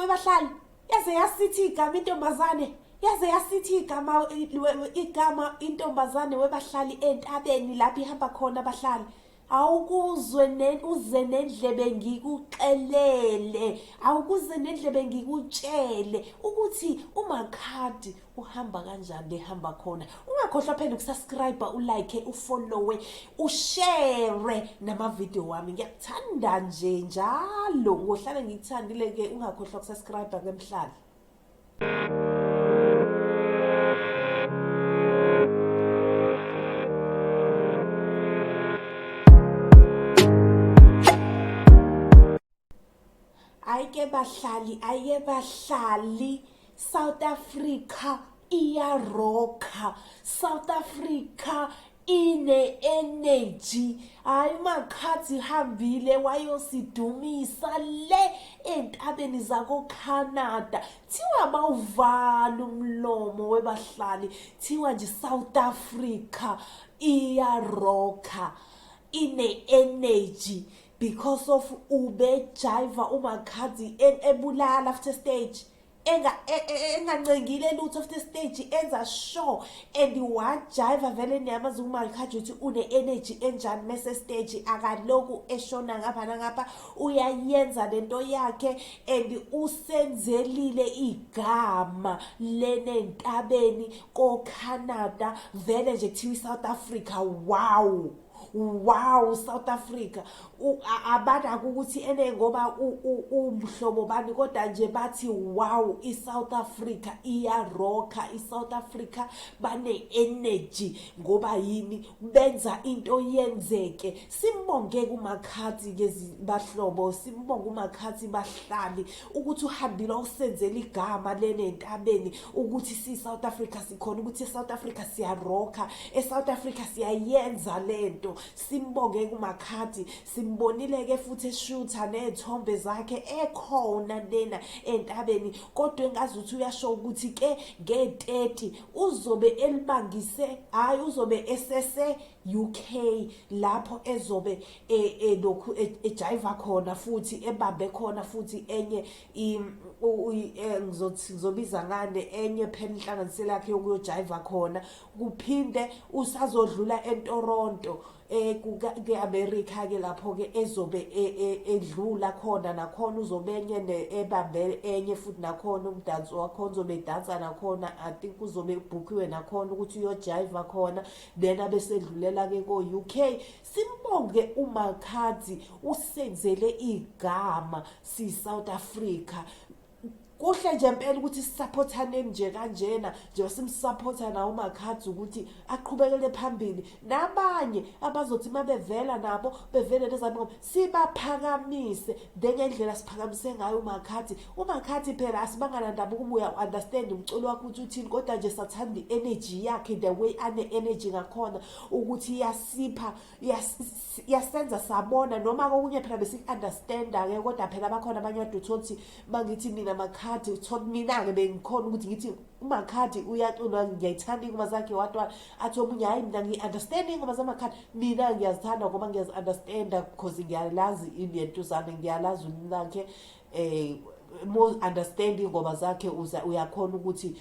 webahlali, yaze yasithi igama intombazane, yaze yasithi igama igama intombazane webahlali entabeni lapho ihamba khona abahlali. Awukuzwe ne uze nendlebe ngikuxelele, awukuze nendlebe ngikutshele ukuthi uMakhadi uhamba kanjani lehamba khona. Ungakhohlwa phela ukusubscribe, ulike, ufollowe, ushare namavideo wami. Ngiyakuthanda nje njalo, ngohlale ngikuthandile ke. Ungakhohlwa ukusubscribe ke mhlali. Ayike bahlali, aye bahlali, South Africa iyarocka, South Africa ine-energy. Hhayi, uMakhadzi hambile wayosidumisa le entabeni zakoCanada. Thiwa bawuvala umlomo webahlali, thiwa nje South Africa iyarocka, ine-energy because of ubejiva uMakhadzi ebulala after stage. Engancengile lutho off the stage, enza sure and wajiva vele. Niyamazi uMakhadzi ukuthi une-energy enjani mese stage, akaloku eshona ngapha nangapha, uyayenza lento yakhe and usenzelile igama lenentabeni koCanada. Vele nje kuthiwa i-South Africa, wow wow, South Africa. Abanako ukuthi ene ngoba umhlobo bani, kodwa nje bathi wow, iSouth Africa iyarocka, iSouth Africa bane energy. Ngoba yini? Benza into yenzeke. Simbonge kuMakhadzi ke bahlobo, simbonge uMakhadzi bahlali ukuthi uhambile usenzela igama lena entabeni, ukuthi si South Africa sikhona, ukuthi eSouth Africa siyarocka, eSouth Africa siyayenza lento. Simbonge kuMakhadzi. Simbonile ke futhi eshutha nezithombe zakhe ekhona lena entabeni, kodwa engazuthi uyasho ukuthi ke nge-30 uzobe elibangise, hayi, uzobe esese UK lapho ezobe lokhu ejiva khona futhi ebambe khona futhi enye, ngizothi ngizobiza ngane enye phela inhlanganisela yakhe yokuyojiva khona. Kuphinde usazodlula eToronto ke-America ke lapho ke ezobe edlula khona, nakhona uzobe enye ebambe enye futhi, nakhona umdanso wakhona uzobe edansa nakhona. I think uzobe ebhukhiwe nakhona ukuthi uyojiva khona, then abesedlulela ke ko-UK. Simbonge uMakhadzi, usenzele igama si-South Africa. Kuhle nje impela ukuthi sisupportane nje kanjena nje, simsupporta nawo uMakhadzi ukuthi aqhubekele phambili, nabanye abazothi mabevela nabo bevele nezabo sibaphakamise njengendlela siphakamise ngayo uMakhadzi. UMakhadzi phela asibangana ndaba ukuba uya-understand umculo wakhe ukuthi uthini, kodwa nje sathanda i-energy yakhe, the way ane-energy ngakhona, ukuthi iyasipha, iyasenza sabona noma kokunye phela besiku-understanda-ke, kodwa phela bakhona abanye kade uthole ukuthi mangithi mina Makhadzi, uthole mina-ke bengikhona ukuthi ngithi uMakhadzi uyacula, ngiyayithanda iy'ngoma zakhe, watwana athi omunye, hhayi, mina ngiyi-understand iy'ngoma zaMakhadzi. Mina ngiyazithanda ngoba ngiyazi-understanda because ngiyalazi inentuzane, ngiyalazi ulimi lakhe. More understand iy'ngoma zakhe, uyakhona ukuthi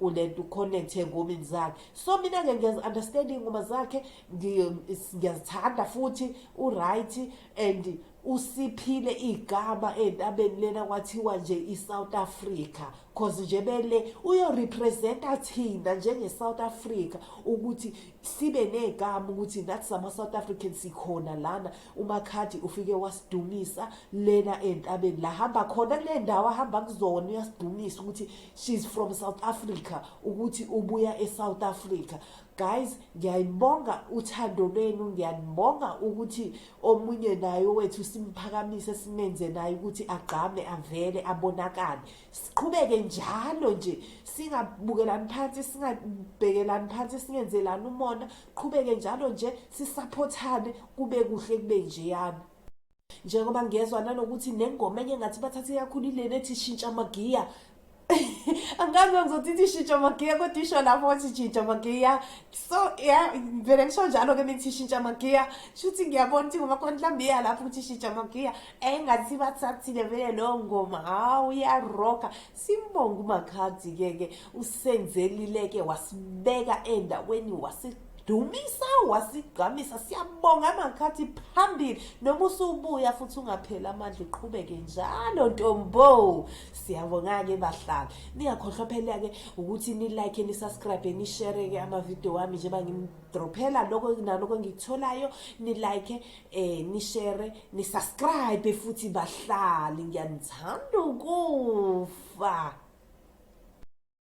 ulento uconnect engomeni zakhe. So mina-ke ngiyazi-understand iy'ngoma zakhe, ngiyazithanda futhi u-right and usiphile igama entabeni lena, kwathiwa nje i-South Africa, cause nje bele uyorepresenta thina njenge-South Africa, ukuthi sibe negama ukuthi nathi sama-South African sikhona lana. UMakhadzi ufike wasidumisa lena entabeni la hamba khona, kule ndawo ahamba kuzona, uyasidumisa ukuthi she's from South Africa, ukuthi ubuya e-South Africa. Guys, ngiyayibonga uthando lwenu, ngiyanibonga ukuthi omunye naye wethu simphakamise, simenze naye ukuthi agqame, avele abonakale. Siqhubeke njalo nje, singabukelani phansi, singabhekelani phansi, singenzelani umona. Qhubeke njalo nje, sisupportane, kube kuhle, kube njeyana. Njengoba ngiyezwa nanokuthi nengoma enye engathi bathathe kakhulu ilena ethi "Shintsha Amagiya". Angazi ngizothi ithi shintsha amagiya kodwa isho lapho wathi shintsha amagiya. So yeah, vele ngisho njalo ke mithi shintsha amagiya. Shuthi ngiyabona ukuthi ngoba khona mhlawumbe iya lapho ukuthi shintsha amagiya. Engathi bathathile vele leyo ngoma. Hawu iyaroka. Simbonga uMakhadzi ke ke usenzelile ke wasibeka endaweni wasidumisa wasigqamisa. Siyabonga Makhadzi phambili. Noma usubuya futhi ungapheli amandla uqhubeke njalo ntombo. Siyabonga-ke bahlali. Ningakhohlwa phela-ke ukuthi ni-like, ni-subscribe, ni-share-ke amavidiyo wami njengoba ngimdrophela lokho nalokho engikutholayo. Ni-like, ni-share, ni-subscribe futhi bahlali. Ngiyanithanda ukufa.